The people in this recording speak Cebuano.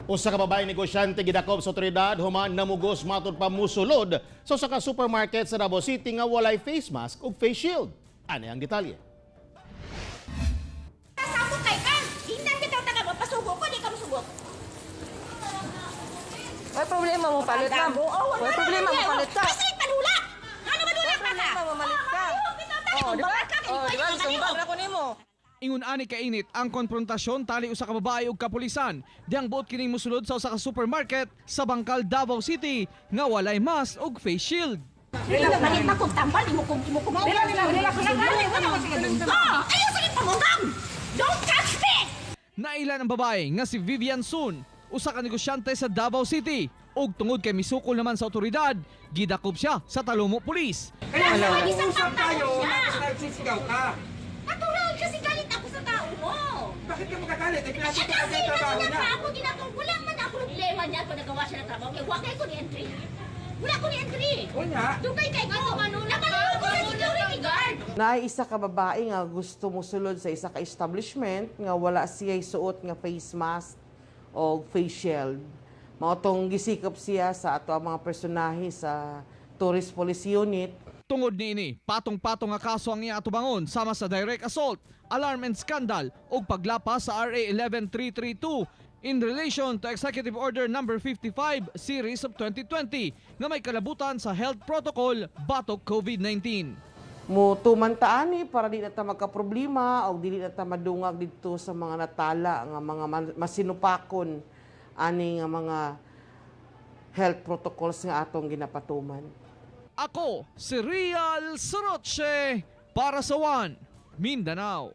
Usa ka babae negosyante gidakop sa otoridad human namugos matud pa musulod sa usa ka supermarket sa Davao City nga walay face mask ug face shield. Ani ang detalye. Kasabot kay ka! Hinan bitaw taga mo, pasugo ko, di ka musugot. May problema mo palit, ma'am. Oh, May problema mo palit ka. Kasi panula! Ano manulak ka ka? Problema mo malit ka. Oh, Oh, di ba? Oh, di ba? Sumbag na ko nimo. Ingon ani kainit ang konfrontasyon tali usa ka babae ug kapulisan. Diyang buot kining mosulod sa usa ka supermarket sa Bangkal, Davao City nga walay mask ug face shield. Malit na kong tambal, imo kong imo kong. Dila dila dila Oh, ayaw sa pamunggang. Don't touch me. Nailan ang babae nga si Vivian Soon, usa ka negosyante sa Davao City. Ug tungod kay misukol naman sa otoridad, gidakop siya sa Talomo Police. Kaya Wala. nga, Isang usap tayo, siya. tapos nagsisigaw ka. Natural kasi galit ako sa tao mo. Bakit ka magkagalit? Eh, Eh, pinasok ka kasi kasi ang trabaho nagulat niya. pa ako, ginagawa. Wala man ako problema niya kung nagawa siya ng trabaho. Kaya wala ko ni entry. Wala ko ni entry. Unya. Dugay kay ko. Namalulog ko sa security guard. Naay isa ka babae nga gusto mosulod sa isa ka establishment nga wala siya suot nga face mask o face shield. Mao tong gisikop siya sa ato ang mga personahe sa Tourist Police Unit. Tungod niini, patong-patong nga kaso ang iya atubangon sama sa direct assault, alarm and scandal ug paglapas sa RA 11332 in relation to Executive Order number 55 series of 2020 nga may kalabutan sa health protocol batok COVID-19. Mo tuman ta ani para di na ta magkaproblema o dili na ta madungag didto sa mga natala nga mga masinupakon ani nga mga health protocols nga atong ginapatuman. Ako si Real Soroche para sa One Mindanao.